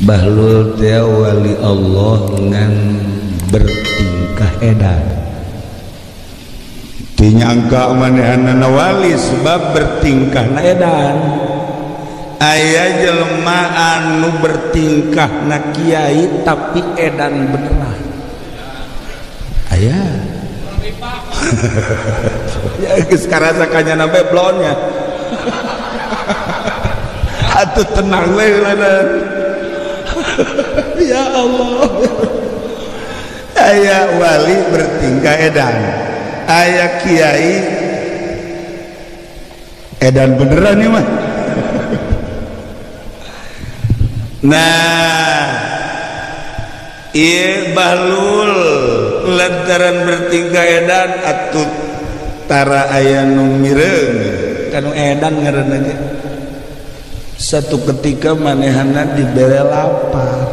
Bahlul teh wali Allah ngan bertingkah edan. Dinyangka manehanna wali sebab bertingkahna edan. Aya jelema anu bertingkahna kiai tapi edan beneran. Aya. Ya geus karasa kanyana bae blonnya. Atuh tenang we lanan. Ya Allah. Aya wali bertingkah edan. Aya kiai edan beneran ieu mah. Nah, ieu Bahlul lantaran bertingkah edan atuh tara aya nu mireung kanu edan ngaranna ge. Satu ketika manehana dibere lapar.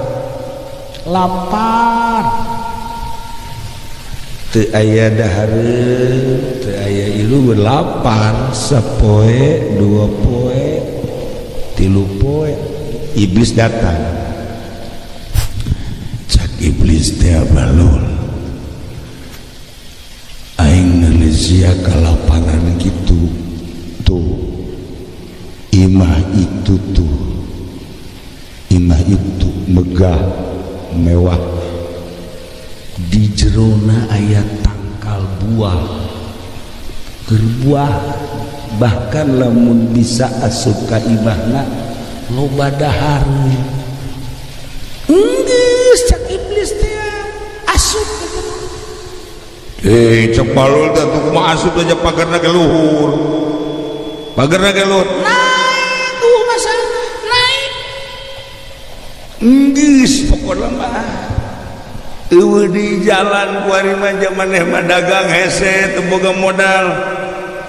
Lapar. Teu aya dahareun, teu aya ilu lapar sapoe, dua poe, tilu poe. Iblis datang. Cak iblis teh Bahlul. Aing neulis sia kalaparan kitu tuh. Imah itu tuh. Imah itu megah, mewah. Di jerona aya tangkal buah. Keur buah bahkan lamun bisa asup ka imahna loba dahareun. Enggeus cak iblis teh asup ka jero. Cek Bahlul teh atuh kumaha asup aja pagarna ge luhur. Pagarna ge luhur. Naik tuh masalah, naik. Enggeus pokona mah. Eueuh di jalan kuari mah maneh mah dagang hese teu boga modal.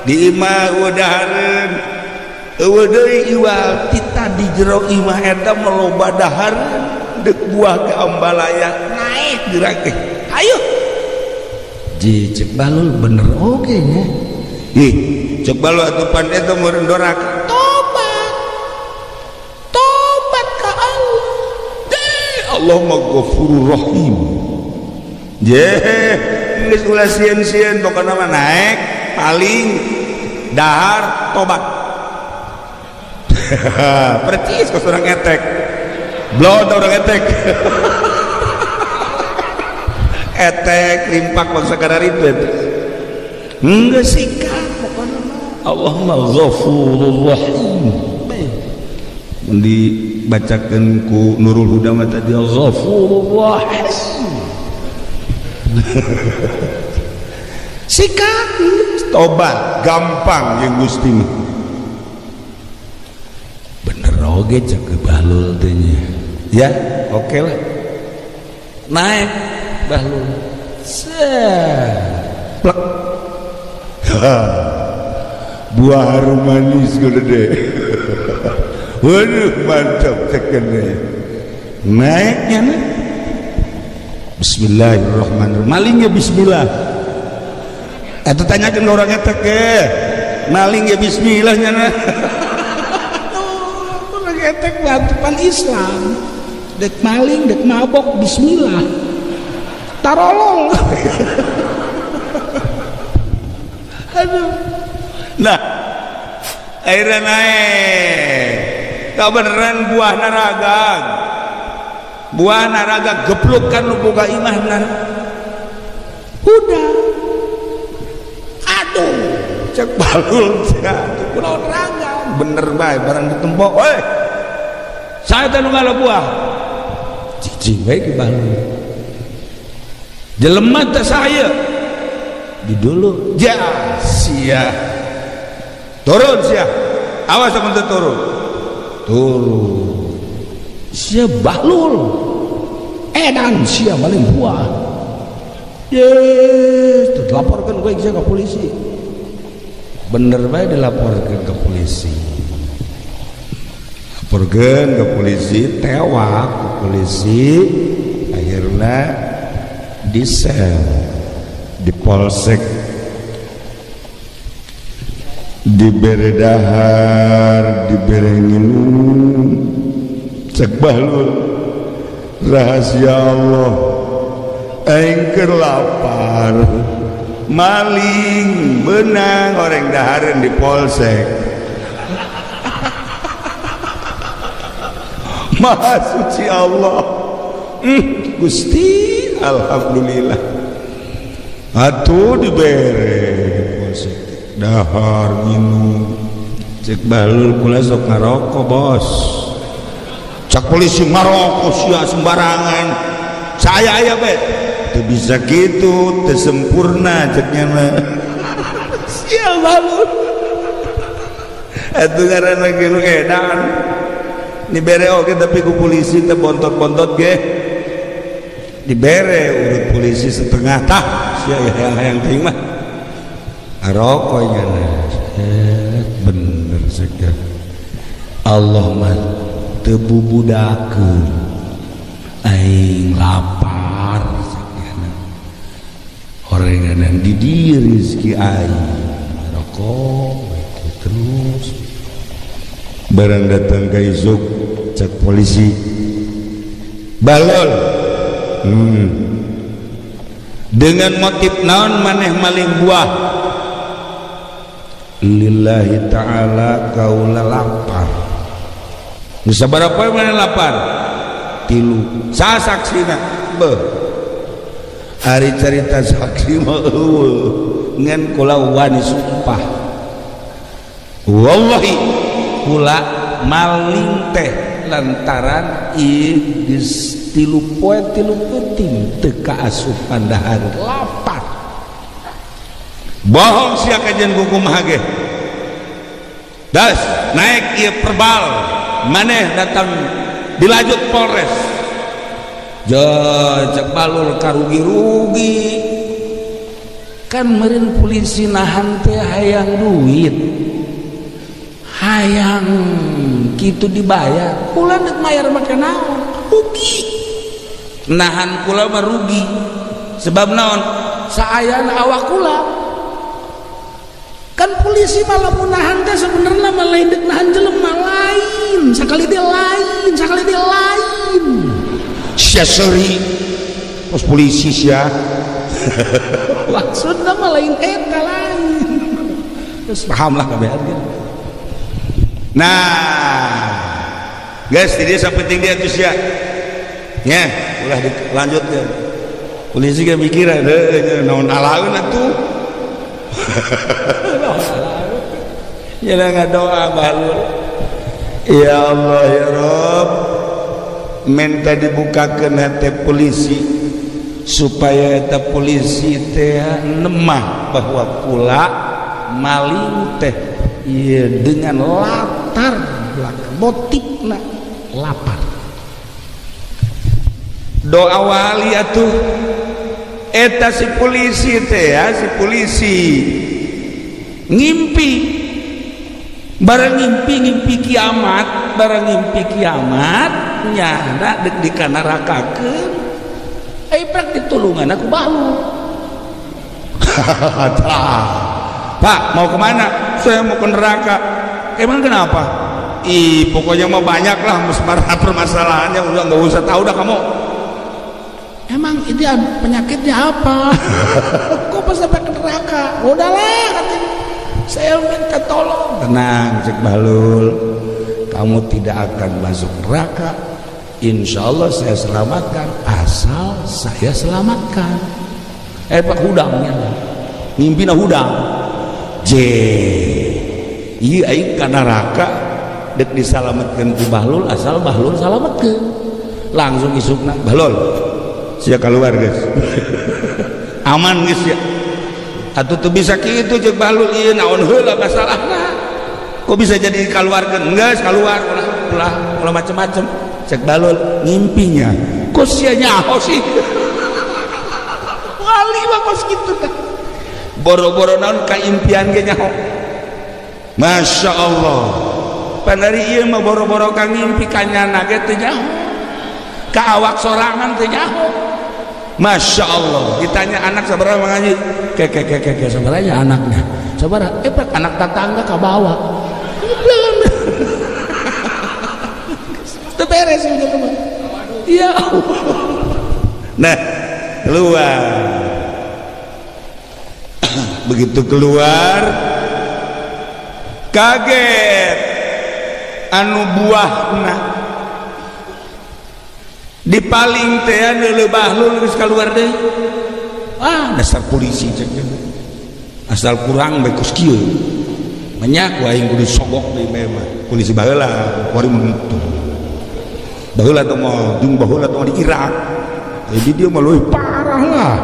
Di imah eueuh dahareun. Eueuh deui iwal tita di jero imah eta mah loba dahareun deuk buah ke ambalaya naik gerak teh. Ayo. Ji cek Bahlul bener oge nya. Ih, cek Bahlul atuh pan eta meureun doraka. Tobat. Tobat ka Allah. Deh, Allah mah Ghafurur Rahim. Je, geus ulah sieun-sieun pokona mah naik paling dahar tobat. Percis kos orang etek. Blon orang etek. Etek limpak bangsa kadar itu. Enggak sikap pokona mah. Allah mah Ghafurur Rahim. Mun dibacakeun ku Nurul Huda mah tadi Ghafurur Rahim. Sikap tobat gampang jeung Gusti mah. Bener oge cek Bahlul teh nya. Ya, oke lah. Naik Bahlul. Plek. Buah harum manis gede. Waduh mantap cekennya. Naiknya nih. Bismillahirrahmanirrahim. Malingnya bismillah. Eta tanyakeun ka urang eta ke. Maling ya bismillahnya nah. Urang etek bantuan Islam. Dek maling, dek mabok bismillah. Tarolong. Aduh. Nah, akhirnya naik. Kabeneran buah naragang. Buah naraga geplukan nu boga imahna. Udah. Aduh, cek Bahlul teh kunaon raga. Bener bae barang ditempok. Oi. Saya teh nu ngala buah. Cicing bae ki Bahlul. Jelema teh saya. Di dulu. Ja sia. Turun sia. Awas amun teu turun. Turun. Sia Bahlul edan sia maling buah. Yes, tuh dilaporkan gue ke polisi. Bener bae dilaporkan ke polisi. Laporkan ke polisi, tewak ke polisi, akhirnya di sel, di polsek, dibere dahar, dibere nginum. Cek Bahlul Rahasia Allah aing keur lapar maling benang orang dahareun di polsek. Maha suci Allah. Gusti alhamdulillah atuh dibere polsek dahar minum. Cek Bahlul kula sok ngarokok bos. Cak polisi ngarokok sia sembarangan. Saya aya be teu bisa kitu, teu sempurna ceknya mah. Sial Bahlul. Atuh ngaranna ge nu edan. Dibere oge tapi ku polisi teh bontot-bontot ge. Dibere urut polisi setengah tah sia hayang-hayang teuing mah. Ngarokok nya. Bener segar Allah mah teu bubudakeun aing lapar sakjana orenganan di dieu rezeki aing rokok terus barang datang ka isuk cek polisi Balol dengan motif naon maneh maling buah lillahi ta'ala kaula lapar. Bisa berapa mana lapar? Tilu. Sa saksina beuh. Ari carita saksi mah eueuh ngan kula wani sumpah. Wallahi kula maling teh lantaran ieu geus 3 poe 3 peuting teu kaasupan dahar lapar. Bohong sia kajian kumaha ge. Das naik ieu perbal maneh datang dilanjut Polres. Cek Balul karugi-rugi. Kan meureun polisi nahan teh hayang duit. Hayang kitu dibayar. Kula deuk mayar make naon? Rugi. Nahan kula mah rugi. Sebab naon? Saayana awak kula. Kan polisi malah mau nahan teh sebenarnya mah lain deuk nahan jelema lain, sakali dia lain, sakali dia lain. Sia seuri pos polisi sia. Maksudna mah lain eta lain. Terus paham lah kabeh. Nah, guys, jadi sapenting dia tuh sia. Nya, ulah dilanjutkeun. Polisi ge mikiran heuh naon alaeun atuh. Ya ngadoa Bahlul. Ya Allah ya Rob, minta dibukakeun hati polisi supaya eta polisi teh nemah bahwa kula maling teh ieu dengan latar belakang motifna lapar. Doa wali atuh eta si polisi teh ya, si polisi ngimpi barang ngimpi kiamat, barang ngimpi kiamat nyana dek dikanarakakeun ai prak ditulungan aku Bahlul. Pak mau kemana? Saya mau ke neraka. Emang kenapa? Ih pokoknya mau banyak lah permasalahannya, udah nggak usah tahu dah kamu. Emang ini penyakitnya apa? Kok pas sampai ke neraka? Udahlah katanya, saya minta tolong. Tenang cek Bahlul, kamu tidak akan masuk neraka. Insya Allah saya selamatkan, asal saya selamatkan. Pak hudangnya, mimpina hudang. J, iya aing ka neraka dek disalamatkan ku Bahlul, asal Bahlul salamatkeun. Langsung isukna Bahlul, sia keluar guys. Aman guys ya. Atuh teu bisa kitu jeung Bahlul ieu naon heula masalahna. Kok bisa jadi keluarkeun? Geus keluar ulah ulah macem-macem. Cek Bahlul ngimpinya. Kok sia nyaho sih? Wali mah kos kitu teh. Boro-boro naon ka impian ge nyaho. Masya Allah. Panari ieu mah boro-boro ka ngimpi ka nyana ge teu nyaho. Ka awak sorangan teu nyaho. Masya Allah. Ditanya anak sabaraha mengaji? Ke sabaraha anaknya? Sabaraha? Pak anak tetangga ka bawa. Teu beres ieu mah. Ya Allah. Nah, keluar. Begitu keluar kaget anu buahna dipaling teh neuleuh Bahlul geus kaluar deui. Ah, dasar polisi cek asal kurang bae kos kieu. Menyak aing kudu sogok deui mah. Polisi baheula kuari mah kitu. Baheula teh mah jeung baheula teh di Irak. Jadi dia mah leuwih parah lah.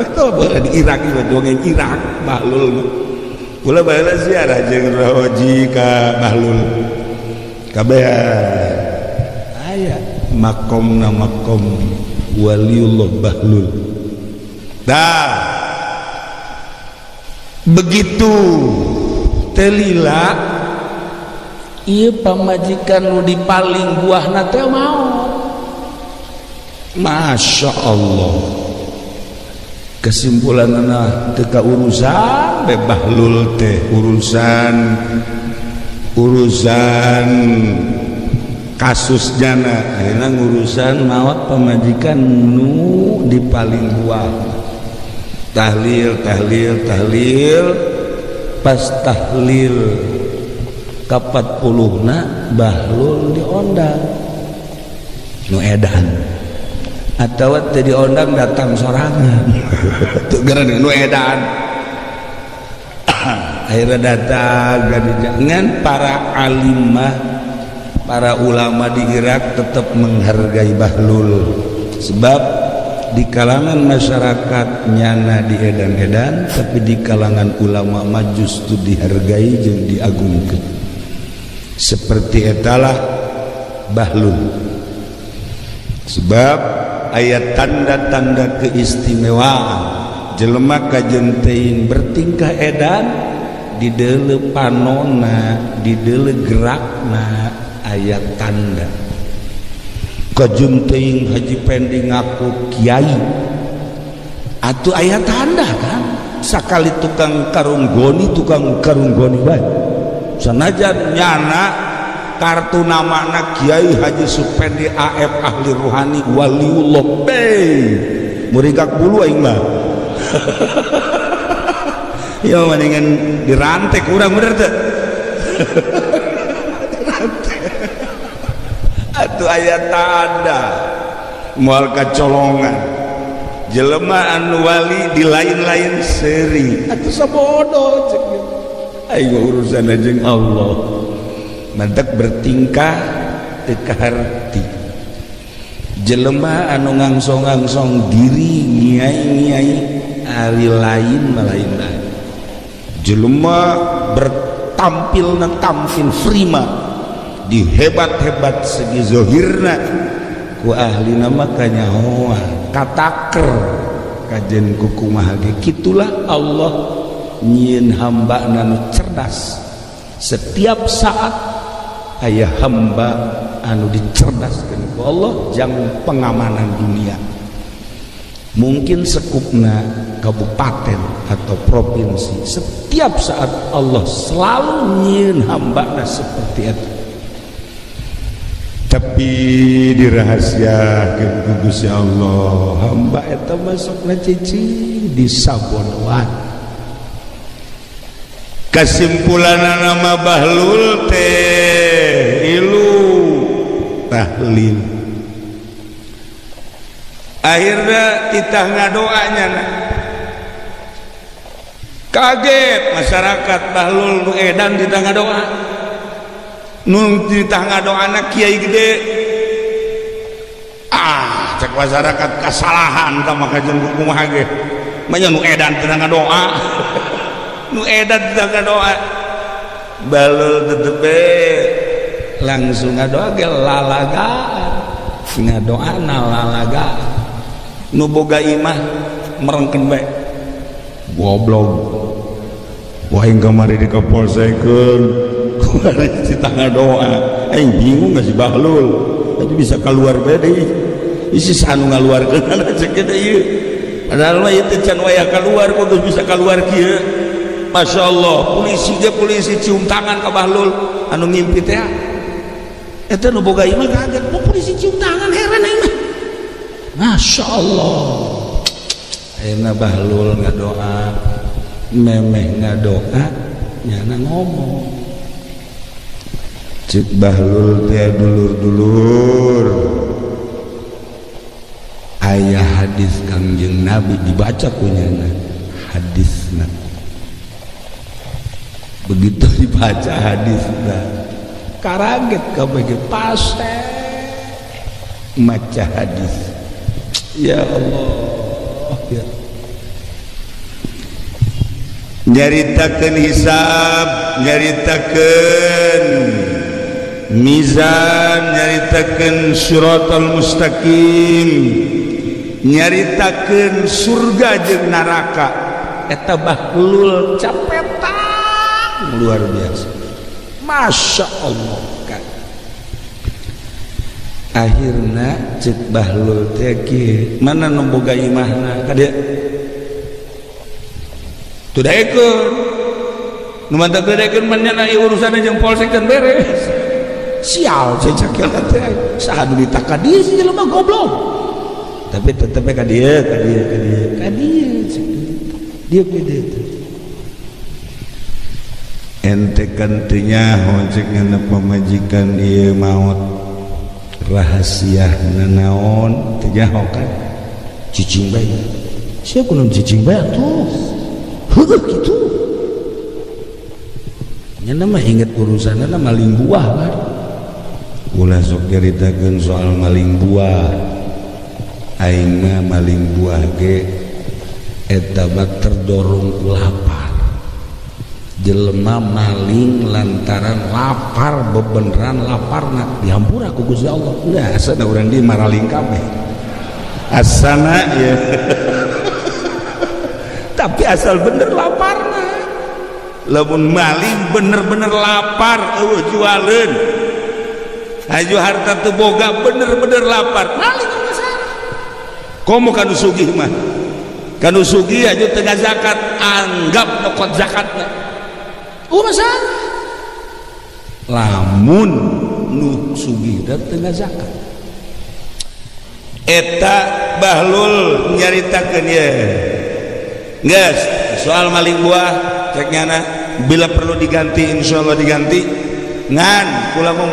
Itu baheula di Irak ieu dongeng Irak Bahlul mah. Kula baheula ziarah jeung Roji ka Bahlul. Kabehan aya makomna makom waliullah Bahlul. Dah begitu telila ieu pamajikan nu dipaling buahna teh maot. Masya Allah. Kesimpulanna teu kaurusan be Bahlul teh urusan kasus jana ayeuna ngurusan maot pamajikan nu dipaling buah. Tahlil tahlil tahlil pas tahlil ka 40-na Bahlul diondang nu edan atawa teu diondang datang sorangan teu geura nu edan. Akhirnya datang ngan para alimah para ulama di Irak tetap menghargai Bahlul sebab di kalangan masyarakat nyana di edan-edan tapi di kalangan ulama mah justru dihargai jeung diagungkeun. Seperti etalah Bahlul sebab aya tanda-tanda keistimewaan jelema kajeun teuing bertingkah edan di deuleu panona di deuleu gerakna aya tanda. Kajeun teuing Haji Pendi ngaku kiai atuh aya tanda kan sakali tukang karung goni bae sanajan nyana kartu namana Kiai Haji Supendi AF ahli ruhani waliullah be muringkak bulu aing mah. Ya mendingan dirantek urang bener teu. Atuh aya tanda moal kacolongan jelema anu wali di lain-lain seri atuh sabodo cek aing urusan jeung Allah. Mantak bertingkah teu kaharti jelema anu ngangsong-ngangsong diri ngiai-ngiai ari lain mah lain-lain jelema bertampilna tampil prima dihebat-hebat segi zohirna ku ahlina mah kanyahoan kataker kajen kukumaha ge. Kitulah Allah nyieun hamba anu cerdas setiap saat aya hamba anu dicerdaskeun ku Allah jang pengamanan dunia. Mungkin sekupna kabupaten atau provinsi setiap saat Allah selalu nyieun hambana seperti itu. Tapi dirahasiakeun ku Gusti Allah hamba eta masukna cicing di sabodoan. Kesimpulan nama Bahlul teh ilu tahlil. Akhirnya titah ngadoanya kaget masyarakat Bahlul nu edan titah ngadoa nu titah ngadoana kiai gede. Ah cek masyarakat kesalahan tah maka jeung kumaha ge manya nu edan titah ngadoa nu edan titah ngadoa. Bahlul tetep langsung ngadoa ge lalagaan ngadoana lalagaan nu boga imah merengkeun bae goblok wah aing kamari di kapolsekeun kamari titah ngadoa aing bingung si Bahlul itu bisa keluar bae deui isi anu ngaluarkeun cek teh ieu padahal mah ieu teh can wayah keluar kok geus bisa keluar kieu. Masya Allah polisi ge polisi cium tangan ka Bahlul anu ngimpi teh eta nu boga imah kaget, polisi Cium tangan heran aing mah. Masya Allah. Ayeuna Bahlul ngadoa, memeh ngadoa nyana ngomong. Cik Bahlul teh dulur-dulur. Aya hadis Kangjeng Nabi dibaca ku nyana hadisna. Begitu dibaca hadisna, karaget kabeh pase maca hadis. Ya Allah, ya. Nyaritakeun hisab, nyaritakeun mizan, nyaritakeun siratal mustaqim, nyaritakeun surga jeung neraka. Eta Bahlul capetang luar biasa. Masya Allah kan. Akhirna cek Bahlul teh kieu, mana nu boga imahna ka dieu? Teu daekeun. Nu mantap teu daekeun mah nya ieu urusanna jeung polsek can beres. Sial cek teh saha nu ditaka dieu si jelema goblok. Tapi tetep ka dieu, ka dieu, ka dieu, ka dieu cek. Dieu ka dieu teh. Ente kan teu nyaho cek ngeunep pamajikan ieu maot. Rahasia nanaon teu nyaho kan cicing bae sia kunaon cicing bae atuh heueuh kitu nya mah inget urusanna maling buah kan ulah sok nyaritakeun soal maling buah aing mah maling buah ge eta mah terdorong ku lapar. Jelema maling lantaran lapar, bebeneran laparna dihampura ku Gusti Allah. Udah asana urang di maraling kabeh. Asana ya. Tapi asal bener laparna. Lamun maling bener-bener lapar eueuh jualeun. Haju harta teu boga bener-bener lapar. Maling masalah. Komo ka nu sugih mah. Ka nu sugih aju teu zakat, anggap nokot zakatna. Masalah. Lamun nu sugih teu zakat. Eta Bahlul nyaritakeun ye. Geus, soal maling buah cek nyana bila perlu diganti insyaallah diganti. Ngan kula mau